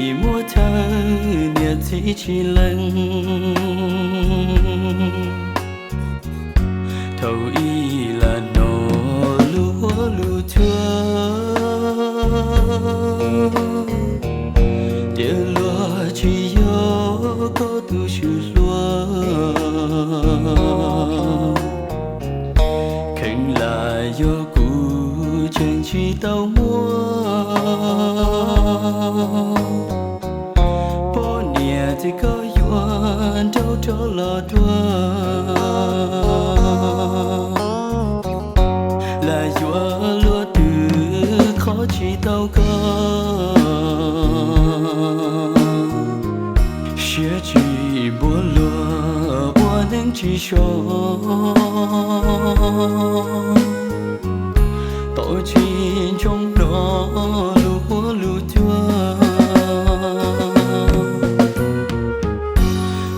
Tsis muaj chaw niam txiv tsis lees. Thaum ub lam hnov lus huab lus cua, tias luag tsis yog koj tus swm hluas. Kheev lam yog kuv tseem tsis tau muaj poj niam ces koj yuav nraug rov los dua. Lam yuav luag twg qhov tsis tau koj. Siab tsis npuab luag ua neej tsis so. Tau tsis ntsoov hnov lus huab lus cua.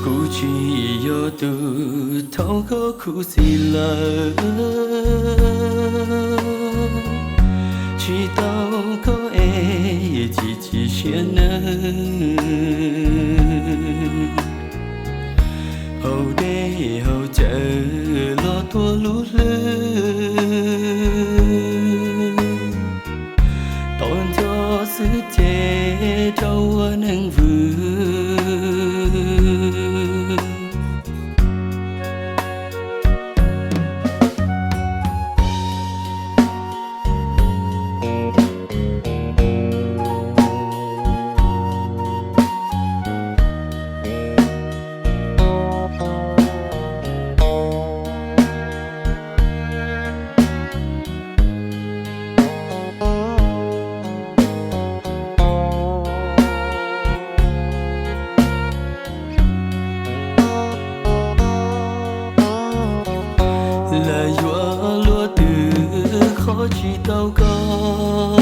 Kuv tsis yog tus thaum koj khuv xim lawm, tsis tau koj es chim chim siab nawb. Haus dej haus cawv los tuaj lub hlwb, tau nco xwb ces rau ua neeg vwm. Lam yuav luag twg qhov tsis tau koj.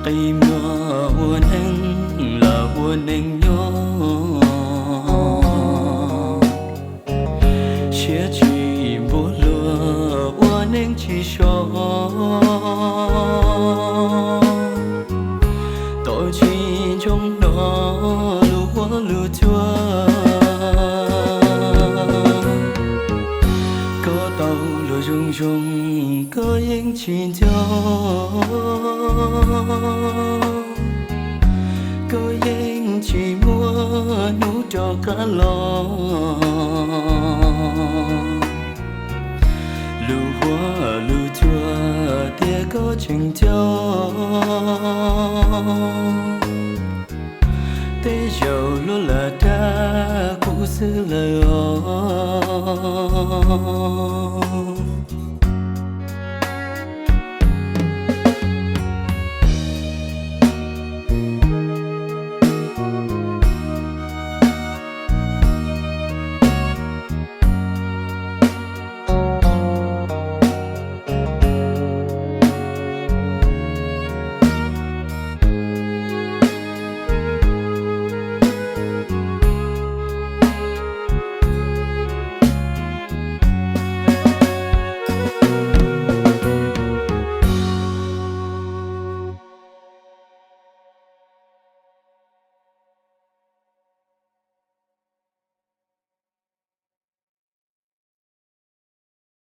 Qi mluag ua neeg los ua neeg nyob, siab tsis npuab luag ua neej tsis so. Tau tsis ntsoov hnov lus huab lus cua. Koj tau luag zoo zoo, koj yeej tsis nco. Koj yeej tsis muaj hnub rov qab los. Lus huab lus cua tias koj tseem nco, tej zaum luag lam dag kuv xwb lawm.